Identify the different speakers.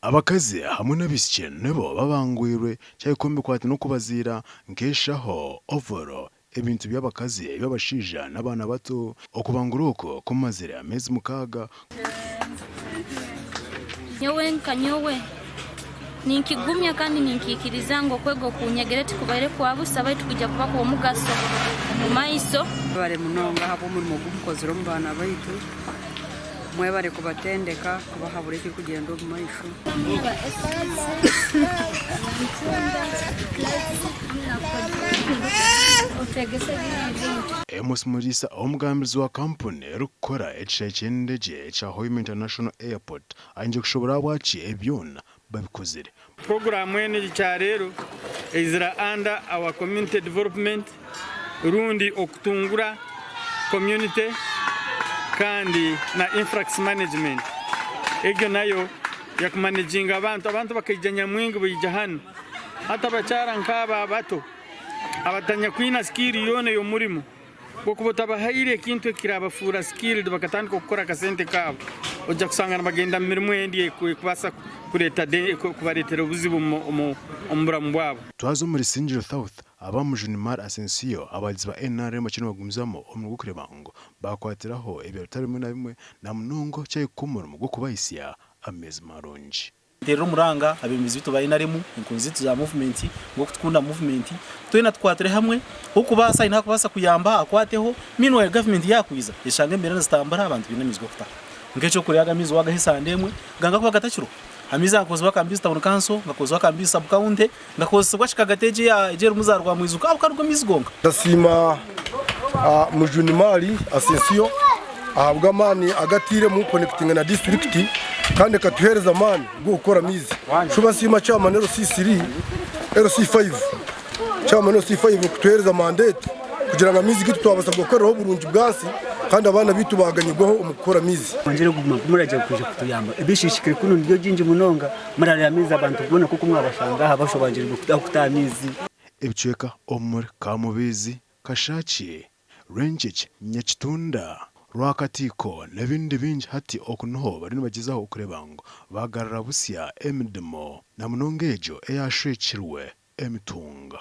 Speaker 1: Abakazi hamwe n'abaishiki nibo babangwirwe kyahika omu bikwate n'okubaziira nk'eshaho, ovoro, ebintu by'abakazi, eby'abashaija n'abaana bato. Okubangura oku kumazire ameezi mukaaga.
Speaker 2: Nyowe nka nyowe, ninkigumya kandi ninkiikiriza ngu okwega oku nyegere tikubaire kwa busa baitu kwija kuba kw'omugaso omu maiso.
Speaker 3: Mwebare munonga ahabw'omurimo ogu mukozire omu baana baitu. Mwebare kubatendeka, kubahabura ekirikugyenda omu maisho.
Speaker 1: Amos Muriisa, Omugambirizi wa kampuni erikukora ekishaayi ky'endegye ekya Hoima International Airport ayenzire kushoboorora ahabwaki ebi byona babikozire.
Speaker 4: Puroguraamu enu ekyarero eizira under our community development rundi okutungura community kandi na influx management egyo nayo yakumanaginga abantu, abantu bakaija nyamwingi baija hanu hati abakyara nkaaba abato abatanyakwina skill yoona eyomurimo Bwokuba otabahaire ekintu ekirabafuura skilled bakatandika kukora akasente kaabo, oija kushanga nibagenda omu mirimo endi erikubaasa kubareetera obuzibu omu buramu bwabo.
Speaker 1: Twaza omuri Isingiro South, aba Mujuni Mar Asensio abahagizi ba nrm bakiriyo nibagumizamu omurimo gw'okureeba ngu baakwatiraho ebyaro bitari bimwe na bimwe na munonga kyahika omurimo gw'okubahisya amaizi marungi.
Speaker 5: Nteerera omuranga abeebembezi baitu ba NRM, enkunzi zaitu za muvumenti, ngu okutukunda muvumenti, twena tukwatire hamwe, orikubaasa aine ahu arikubaasa kuyamba akwateho, meanwhile gavumenti yaakwiza eshanga embeera nizitambura abantu baine amaizi g'okutaha. Nk'eky'okureeba aga amaizi waagaha esande emwe, ganga kuba gatakiriho. Amaizi aga gakozibwa aka Mbizi Town Council, gakozibwa aka Mbizi Sub County, gakozesibwa kikagati egi eya erimu za Rwamwizuka, ago ka nigo maizi gonka.
Speaker 6: Ndasiima Mujuni Mali Asensio ahabw'amaani agu atairemu kukonekitinga na disiturikiti kandi ekatuheereza amaani g'okukora amaizi. Shuba nsiima chairman LC3, LC5, chairman LC5 kutuheereza mandate kugira ngu amaizi gaitu twabaasa kugakoreraho oburungi bwansi kandi abaana baitu baaganyirwaho omu kukora amaizi.
Speaker 7: Mwongyere kuguma muragye kwija kutuyamba. Ebishiishikire kunu nibyo bingi munonga. Murareba amaizi abantu boona nk'oku mwabashanga aha bashobangirirwe ah'okutaha amaizi.
Speaker 1: Ebicweka omuri Kamubiizi, Kashaki, Rwenkyekye, Nyakitunda, Rwakatiiko n'ebindi bingi hati oku niho bariyo nibagyezaho kureeba ngu baagarura busya emirimo na munonga egyo eyashwekirwe emitunga.